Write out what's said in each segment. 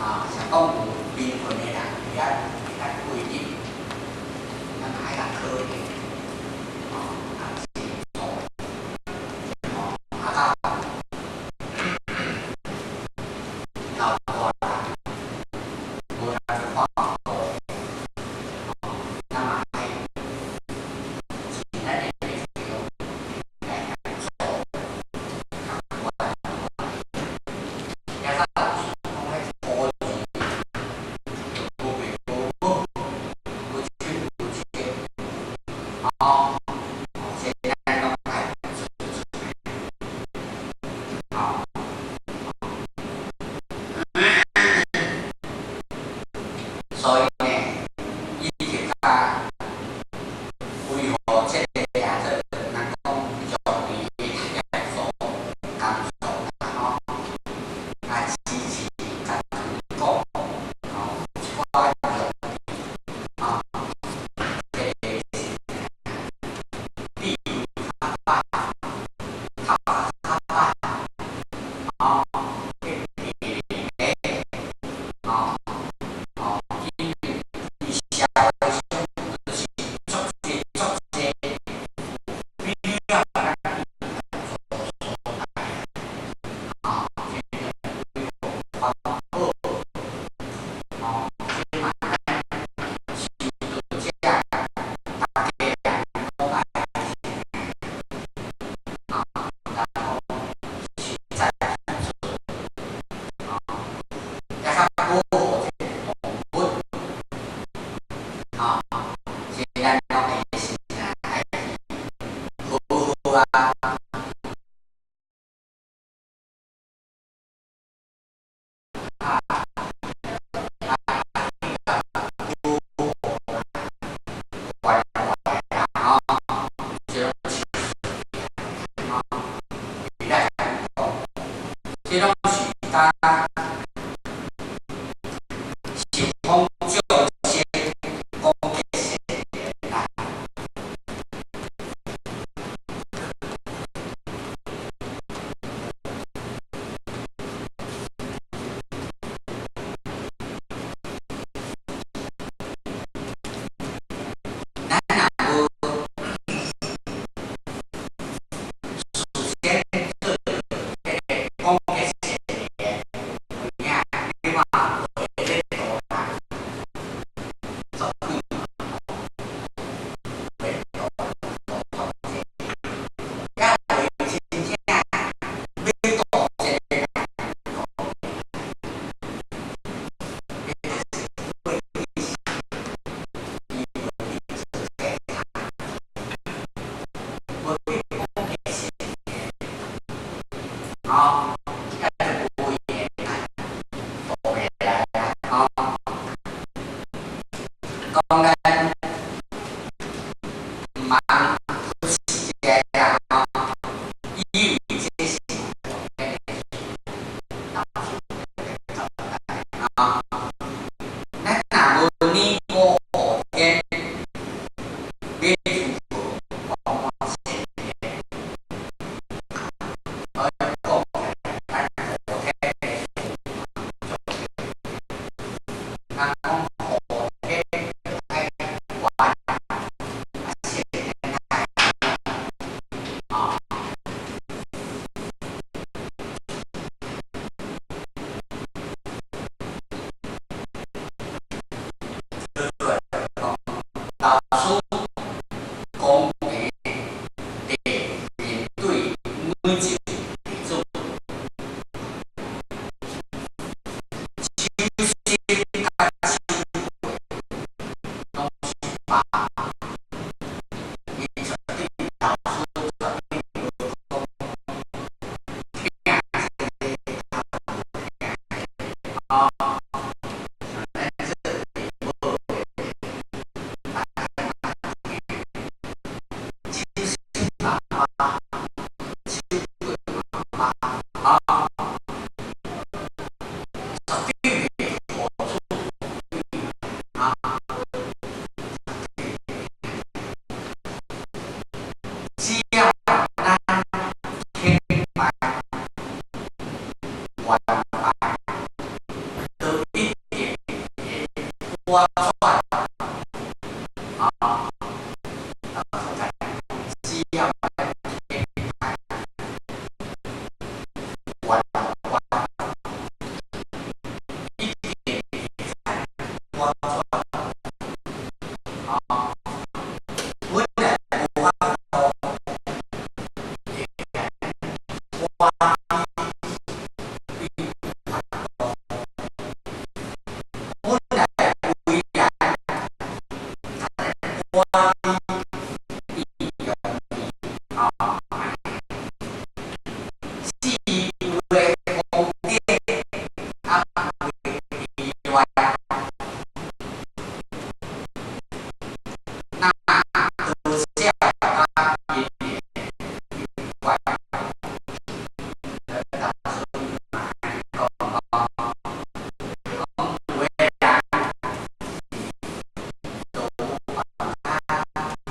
啊，像講有貧困的人，會曉會當規定，咱嘛愛共可憐，哦，啊，清楚，哦，啊到老大人，無人去看顧，哦，咱嘛愛盡咱的力量來協助、共關懷，也較有講彼孤兒，無爸無母，無親無戚，哦，這咱攏愛做出來，哦。所以呢，伊就較維護這個叫做咱講上帝的耶穌工作啦吼，來支持佮推廣吼一寡用吼，這個比如較歹，較較歹，吼，彼個吼吼，因為佇社會上就是足濟足濟有必要咱去做所在，吼，這個維護環保，吼，這嘛咱受道者，逐家人攏愛吼，然後實在去做，吼，也較保護這個動物，吼，這咱攏會先愛去好好啊。啊，保護關懷啦，吼，這攏是吼，伊來講，這攏是佮十方眾生講結善緣啦。咱若無事先做彼個廣結善緣，有影你看會咧度人，足幾會度度足濟，也有真正欲度一個人，彼就是過去世伊無去做這個，無去廣結善緣，吼，遐就無緣啦，度袂來啦，吼。講咱毋通忽視這啦，吼，以為這是咱的老師交代，吼。咱若無年過後天，欲如何廣結善緣？所以講起來，咱後天的事嘛足重要。人講後天就愛還，啊先天愛，吼。講老師講的面對每一位弟子，手心佮手搬轉，啊，只要天台關關，一定會使搬轉，啊，本來無法度，會歡喜變法度，本來為難，歡喜變容易，啊，四有的風景，啊，有意外，那多少甲因緣有關。所以嘛，講講，講有的人都有辦法。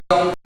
中。